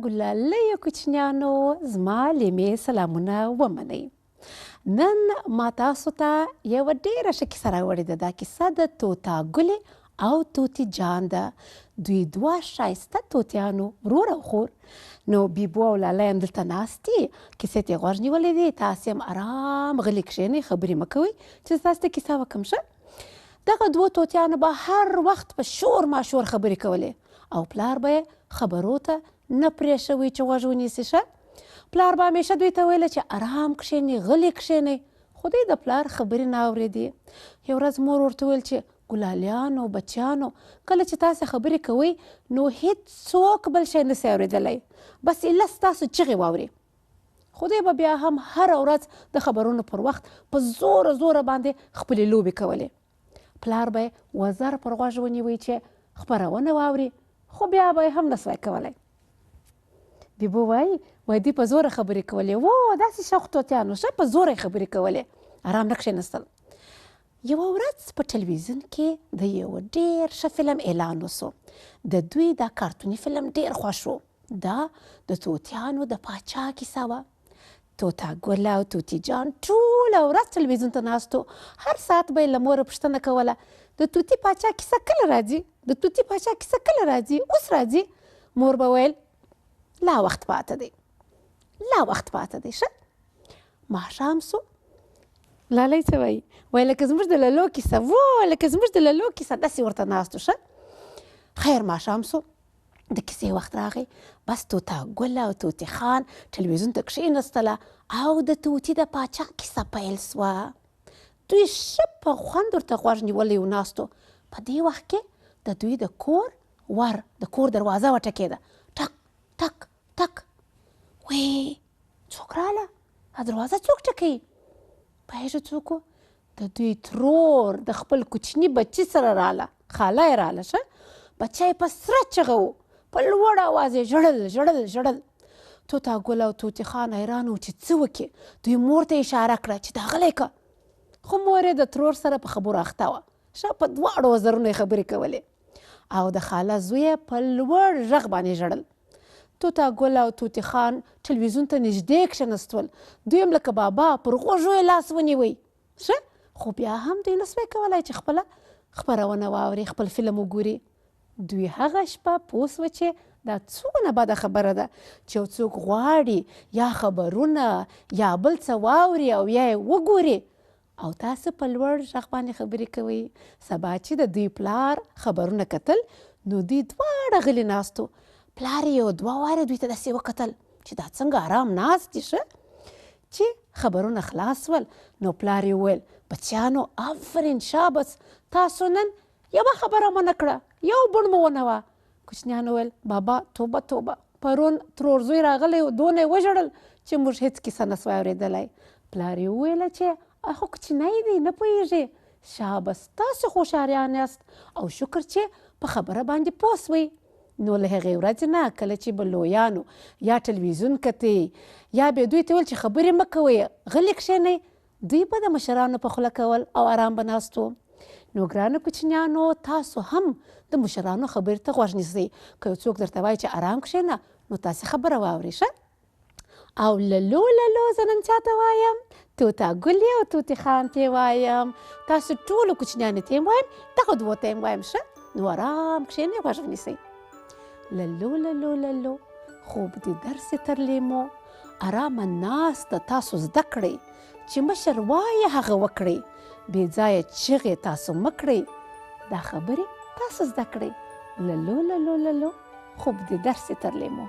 ګلالیو کوچنیانو زما لیمې سلامونه ومنئ. نن ما تاسو ته یوه ډېره ښه کیسه راوړې ده. دا کیسه د توتا ګلې او توتي جان ده. دوی دوه ښایسته توتیانو، ورور او خور. نو بیبو او لالی هم دلته ناست دي، کیسې ته یې غوږ نیولی دی. تاسې هم ارام غلي کښېنئ، خبرې مه کوئ چې زه تاسو ته کیسه وکړم. ښه، دغه دوو توتیانو به هر وخت په شور ماشور خبرې کولې او پلار به یې خبرو ته نه پرېښوی چې غوږ ونیسي. ښه، پلار به همیشه دوی ته ویل چې ارام کښېنئ، غلي کښېنئ، خو دوی د پلار خبرې نه اورېدې. یو ورځ مور ورته وویل چې ګلالیانو بچیانو، کله چې تاسې خبرې کوئ نو هیڅوک بل شی نشي اورېدلی، بس ایله ستاسو چیغې واوري. خو دوی به بیا هم هره ورځ د خبرونو پر وخت په زوره زوره باندې خپلې لوبې کولې. پلار به یې وزر پر غوږ ونیوی چې خپرونه واوري، خو بیا به یې هم نسوای کولی. بیبو وایي، وایي دوی په زوره خبرې کولې، و داسې شوخ توتیانو، ښه په زوره یې خبرې کولې، ارام نه کښېنستل. یوه ورځ په ټلویزیون کې د یوه ډېر ښه فلم اعلان وشو. د دوی دا کارتوني فلم ډېر خوښ و. دا د توتیانو د پاچا کیسه وه. توتا ګله او توتي جان ټوله ورځ ټلویزیون ته ناست وو. هر ساعت به یې له موره پوښتنه کوله، د توتي پاچا کیسه کله راځي؟ د توتي پاچا کیسه کله راځي؟ اوس راځي؟ مور به ویل، لا وخت پاته دی، لا وخت پاته دی. ښه ماښام سو، لالی څه وایي؟ وایي لکه زموږ د للو کیسه، وو لکه زموږ د للو کیسه، داسې ورته ناست وو. ښه خیر ماښام سو، د کیسې وخت راغی. بس توتا ګله او توتي خان ټلویزیون ته کښېنستله او د توتي د پاچا کیسه پیل سوه. دوی ښه په خوند ورته غوږ نیولی و ناست وو. په دې وخت کې د دوی د کور ور، د کور دروازه وټکېده، ټک ټک ټک. وی څوک راله؟ دا دروازه څوک ټکوي؟ پوهېږې څوک و؟ د دوی ترور د خپل کوچني بچي سره راله، خاله یې راله. ښه بچی یې په سره چغه و، په لوړ اواز یې ژړل ژړل ژړل. توتا ګل او توتي خان حیران وو چې څه وکړي. دوی مور ته اشاره کړه چې دا غلی که، خو مور یې د ترور سره په خبرو اخته وه. ښه په دواړو وزرونو یې خبرې کولې او د خاله زوی یې په لوړ غږ باندې ژړل. توتا ګل او توتي خان ټلویزیون ته نږدې کښېنستول. دوی هم لکه بابا پر غوږو یې لاس ونیوی. ښه خو بیا هم دوی نسوای کولای چې خپله خپرونه واوري، خپل فلم وګوري. دوی هغه شپه پوه سوه چې دا څونه بده خبره ده چې یو څوک غواړي یا خبرونه یا بل څه واوري او یا یې وګوري او تاسو په لوړ غږ باندې خبرې کوئ. سبا چې د دوی پلار خبرونه کتل نو دوی دواړه غلي ناست وو. پلار یې یو دوه وارې دوی ته داسې وکتل چې دا څنګه ارام ناست دي. ښه چې خبرونه خلاص سول نو پلار یې وویل، بچیانو آفرین، شابس، تاسو نن یوه خبره مو نه کړه، یو بڼ مو ونه وه. کوچنیانو ویل، بابا توبه توبه، پرون ترور زوی راغلی و، دونه یې وژړل چې موږ هیڅ کیسه نه سوای اورېدلی. پلار یې وویل چې خو کوچنی دی، نه پوهېږي. شابس، تاسو خو هوښیاریان یاست او شکر چې په خبره باندې پوه سوئ. نو له هغې ورځې نه کله چې به لویانو یا ټلویزیون کتی یا به دوی ته ویل چې خبرې مه کوئ، غلي کښېنئ، دوی به د مشرانو په خوله کول او ارام به ناست وو. نو ګرانو کوچنیانو، تاسو هم د مشرانو خبرې ته غوږ نیسئ. که یو څوک درته وایي چې ارام کښېنه، نو تاسې خبره واورئ. ښه او للو للو زه نن چاته وایم؟ توتا ګلې او توتي خان ته وایم. تاسو ټولو کوچنیانو ته هم وایم، دغه دوو ته هم وایم. ښه نو ارام کښېنئ، غوږ ونیسئ. للو للو للو خوب دې درسې تر لیمو، ارامه ناسته تاسو زده کړئ، چې مشر وایي هغه وکړئ، بې ځایه چغې تاسو مه کړئ، دا خبرې تاسو زده کړئ. للو للو للو خوب دې درسې تر لیمو.